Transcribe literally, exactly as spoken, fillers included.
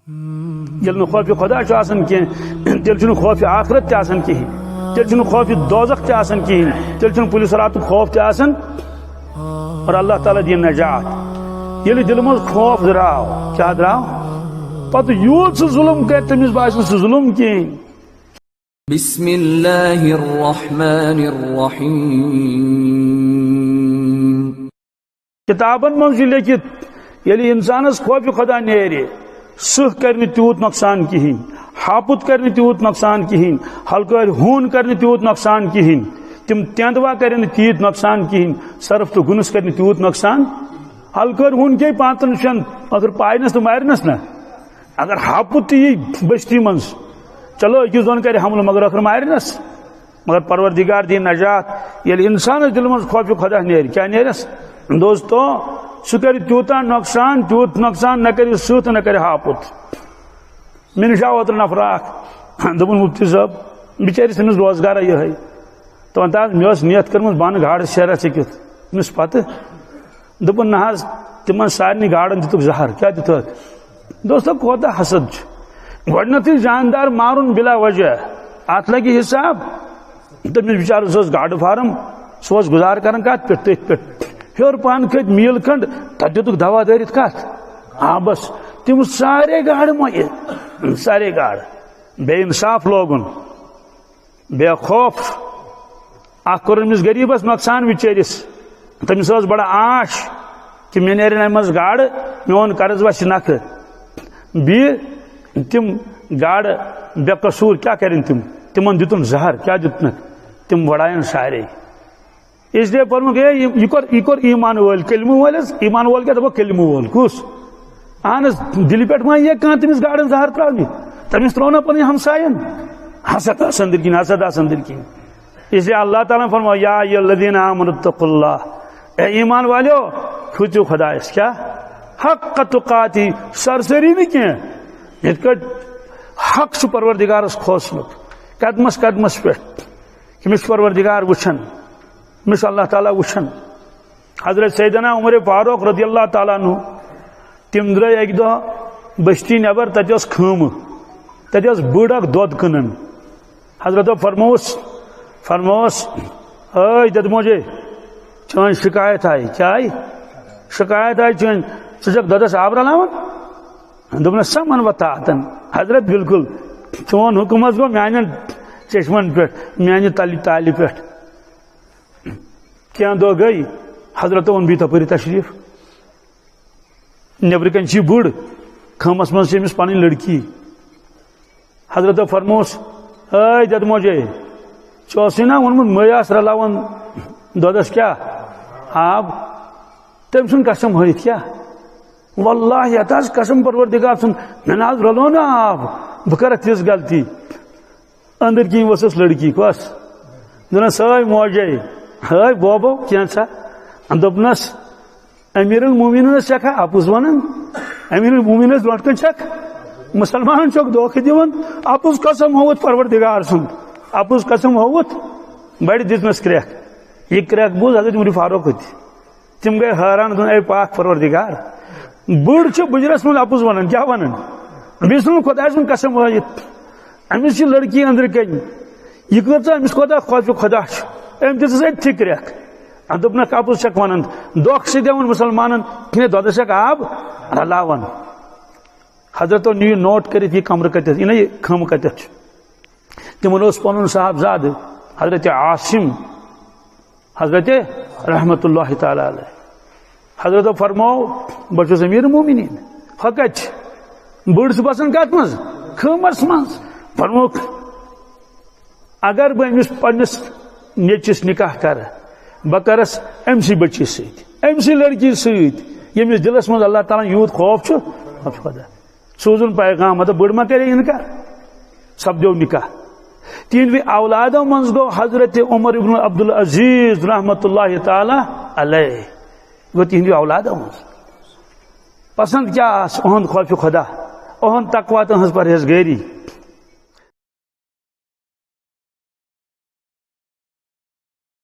ییٚلہِ نہٕ خوفِ خۄدا چھُ آسان کینٛہہ، تیٚلہِ چھُنہٕ خوفِ آخرت تہِ آسان کِہیٖنۍ، تیٚلہِ چھُنہٕ خوفِ دوزخ تہِ آسان کِہیٖنۍ، تیٚلہِ چھُنہٕ پُلہِ صراطُک خوف تہِ آسان۔ اور اللہ تعالیٰ دِیہِ نجات۔ ییٚلہِ دِلہِ منٛز خوف درٛاو، کیٛاہ درٛاو؟ پتہٕ یوٗت سُہ ظُلُم کرِ، تٔمِس باسہِ نہٕ سُہ ظُلُم کِہیٖنۍ۔ بسم اللہ الرحمن الرحیم۔ کتابن منٛز چھُ لیکھِتھ، ییٚلہِ انسانس خوفِ خۄدا نیرِ، سٕہہ کرِ نہٕ تیوٗت نۄقصان کِہیٖنۍ، ہاپُت کرِ نہٕ تیوٗت نۄقصان کِہیٖنۍ، ہلکٲرۍ ہوٗن کرِ نہٕ تیوٗت نۄقصان کِہیٖنۍ، تِم تینٛدوا کرن نہٕ تیٖتۍ نۄقصان کِہیٖنۍ، سرپھ تہٕ گُنس کرِ نہٕ تیوٗت نۄقصان۔ ہلکٲرۍ ہوٗن کیٛاہ پانٛژن شٮ۪ن ٲخٕر پاینس تہٕ مارنس نہ۔ اگر ہاپُت تہِ یی بستی منٛز، چلو أکِس دۄن کرِ حملہٕ، مگر ٲخٕر مارنس۔ مگر پروردگار دِیہِ نجات۔ ییٚلہِ انسانس دِلہِ منٛز خوفِ خۄدا نیرِ، کیٛاہ نیرس؟ دوستو، سُہ کرِ تیوٗتاہ نۄقصان، تیوٗت نۄقصان، نہ کرِ سٕہہ تہٕ نہ کرِ ہاپُت۔ مےٚ نِش آو اوترٕ نفرا اکھ، دوٚپُن، "مفتی صٲب، بِچٲرِس تٔمِس روزگارا یِہوٚے۔" تہٕ وۄنۍ تہٕ حظ مےٚ ٲس نیت کٔرمٕژ بنہٕ گاڈٕ شیرا ژٔکِتھ، أمِس پتہٕ۔ دوٚپُن، "نہ حظ، تِمن سارنٕے گاڈن دِتُکھ زہر۔" کیٛاہ دِتُکھ؟ دوستو، کوتاہ حسد چھُ۔ گۄڈٕنیتھٕے جاندار مارُن بلا وجہ، اتھ لگہِ حساب۔ تٔمِس بِچارَس اوس گاڈٕ فارم، سُہ اوس گُزار کران کَتھ پٮ۪ٹھ؟ تٔتھۍ پٮ۪ٹھ۔ ہیوٚر پَہَن کھٔتۍ میٖل کھنٛڈ، تَتہِ دِتُکھ دوا دٲرِتھ کَتھ؟ آبَس۔ تِم سارے گاڈٕ مۄیہِ، سارے گاڈٕ۔ بے انصاف لوگُن، بے خوف۔ اَکھ کوٚر أمِس غریٖبَس نۄقصان بِچٲرِس۔ تٔمِس ٲس بڑٕ آش کہِ مےٚ نیرن اَمہِ منٛز گاڈٕ، میون قرض وَسہِ نکھٕ۔ بیٚیہِ تِم گاڈٕ بے قصوٗر کیٛاہ کَرن تِم؟ تِمن دیُتُن زہر، کیٛاہ دیُتنکھ؟ تِم وڑاین سارے۔ اس لیے فرمووُکھ، ہے، یہِ، یہِ کوٚر، یہِ کوٚر ایمان وٲلۍ، کلمہٕ وٲلۍ حظ، ایمان وول کیٛاہ دَپو؟ کلمہٕ وول۔ کُس؟ اہن حظ، دِلہِ پٮ۪ٹھ ما یِیہِ کانٛہہ تٔمِس گاڈن زہر ترٛاونہِ؟ تٔمِس ترٛوو نا پنٕنۍ ہمساین؟ حسد آسان أنٛدٕرۍ کِنۍ، حسد آسان أنٛدٕرۍ کِنۍ۔ اس لیے اللہ تعالیٰ ہن فرموو، یا ایھا الذین آمنوا اتقوا اللہ، اے ایمان والیو، کھوٗژِو خدایس۔ کیٛاہ؟ حق تقاتی، سرسری نہٕ کینٛہہ۔ یِتھ کٲٹھۍ حق چھُ پروردگارس کھوژنُک، قدمس قدمس پٮ۪ٹھ، کہِ مےٚ چھُ پروردگار وٕچھان، مےٚ چھُ اللہ تعالیٰ وٕچھان۔ حضرت سیدنا عمر فاروق رضی اللہ تعالیٰ عنہ، تِم درٛاے اَکہِ دۄہ بستی نٮ۪بر، تَتہِ ٲس خٲمہٕ، تَتہِ ٲس بٔڑ اکھ دۄد کٕنان۔ حضرتو فرمووُس، فرمووُس، "ٲے دۄدٕ موجے، چٲنۍ شکایت آیہِ۔" "کیٛاہ آیہِ؟" "شکایت آیہِ چٲنۍ، ژٕ چھکھ دۄدس آب رلاوان؟" دوٚپنس، "سمن و طاعتن، حضرت، بالکل، چون حکم حظ گوٚو میانٮ۪ن چشمن پٮ۪ٹھ، میانہِ تلہِ تالہِ پٮ۪ٹھ۔" کینٛہہ دۄہ گٔے، حضرتو اوٚن بیٚیہِ تپٲری تشریف۔ نیبرٕ کنہِ چھِ یہِ بٔڑ، خٲمس منٛز چھِ أمِس پنٕنۍ لڑکی۔ حضرتو فرمووُس، "ٲے دۄدٕ موجے، ژےٚ اوسُے نا ووٚنمُت مٔہۍ آس رلاوان دۄدس کیٛاہ؟ آب؟" تٔمۍ سُنٛد قسم ہٲیِتھ کیٛاہ؟ "واللہ، یتھ حظ قسم پروردگار سُنٛد، مےٚ نہ حظ رلو نہٕ آب، بہٕ کرٕ تِژھ غلطی؟" أنٛدٕرۍ کِنۍ ؤژھٕس لڑکی، کۄس؟ دوٚپنس، "سٲے موجے، ہٲے بوبو، کینٛژھا؟" دوٚپنس، "امیر المومنینس چھکھا اپُز ونان؟ امیر المومنینس برونٛٹھ کنہِ چھکھ مسلمانن چھکھ دھوکہٕ دِوان؟ اپُز قسم ہووُتھ پروردگار سُنٛد، اپُز قسم ہووُتھ؟" بڑِ دِژنس کرٛٮ۪کھ۔ یہِ کرٛٮ۪کھ بوٗز حضرت عمر فاروق تہِ۔ تِم گٔے حٲران، دوٚپُن، "اے پاک پروردگار، بٔڑ چھِ بُجرس منٛز اپُز ونان، کیٛاہ ونان؟ بیٚیہِ ژھٕنُن خۄداے سُنٛد قسم وٲیِتھ۔ أمِس چھِ لڑکی أنٛدرٕ کنہِ، یہِ کۭژاہ أمِس کوتاہ خوفِ خۄدا چھُ، أمۍ دِژٕس أتھی کرٛٮ۪کھ۔" اَتھ دوٚپنَکھ، "اَپُز چھَکھ وَنان، دھوکہٕ چھِ دِوان مُسلمانَن، کِنہٕ دۄدَس چھَکھ آب رَلاوان؟" حضرتو نِیہِ نوٹ کٔرِتھ یہِ کمرٕ کَتٮ۪تھ، یہِ نہ یہِ خٲمہٕ کَتٮ۪تھ چھُ۔ تِمَن اوس پَنُن صاحبزادٕ حضرت عاصم، حضرت رحمت اللہ تعالیٰ علیہ۔ حضرتو فرموو، "بہٕ چھُس امیر مومنین، ہۄ کَتہِ چھِ؟ بٔڑ چھِ بسان کَتھ منٛز؟ خٲمَس منٛز۔" فرمووُکھ، اگر بہٕ أمِس پننِس نیٚچِس نکاح کرٕ، بہٕ کرس أمۍ سٕے بٔچی سۭتۍ، أمۍ سٕے لڑکی سۭتۍ، ییٚمِس دِلس منٛز اللہ تعالیٰ ہن یوٗت خوف چھُ، خوف چھُ خۄدا۔ سوٗزُن پیغام، مطلب، بٔڑ ما کرے اِنکار؟ سپدیو نکاح۔ تِہنٛدِ اولادو منٛز گوٚو حضرت عمر ابن عبدالعزیز رحمتہ اللہ تعالیٰ علیہ، گوٚو تِہنٛدِ اولادو منٛز۔ پسند کیٛاہ آس؟ اُہُنٛد خوف خدا، اُہُنٛد تقوی تہٕ اُہٕنٛز پرہیزگٲری۔